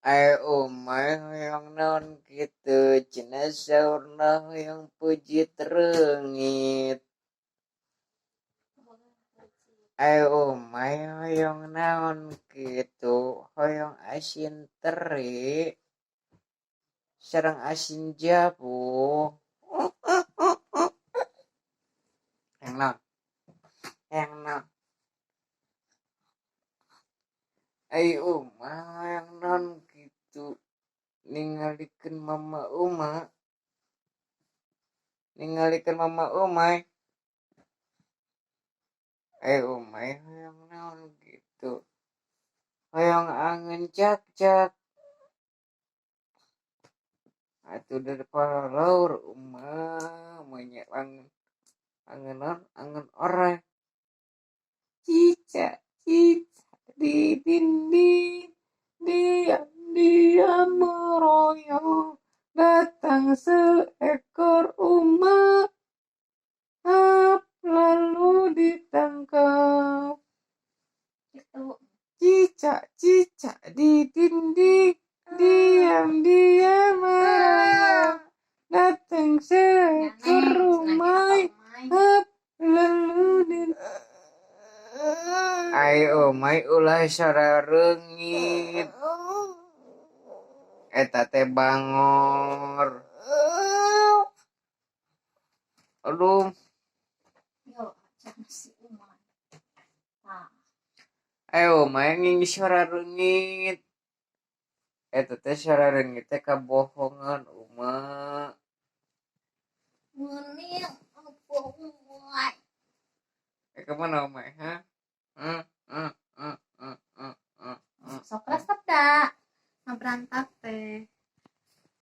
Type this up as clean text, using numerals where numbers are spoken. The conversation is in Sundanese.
Ai umay hoyong naon kitu cenah saurna hoyong peuncit reungit. Ai umay hoyong naon kitu hoyong asin teri sareng asin jabuh. Hayang naon? Hayang naon? Ai umah hoyong naon kitu ningalikeun mama uma, ningalikeun mama umay. Ai umay hoyong naon kitu hoyong angeun cakcak. Atuh daripada laur uma manya angeun angeun naon angeun oray. Cicak cicak di dinding diam-diam meroyok datang seekor uma hap lalu ditangkap. Gitu. Cicak cicak di dinding diam-diam merayap datang seekor umai hap lalu di. Ai umay ulah sora reungit eta teh bangor. Aduh. Yo, jangan si umay. Tah. Ai umay nging sora reungit eta teh sora reungit teh kabohongan uma. Meni apa umay? Eh, kemana umay, ha? Hmm, hmm, hmm, hmm, hmm, hmm, hmm. Sok resep da. Ngaberantak teh.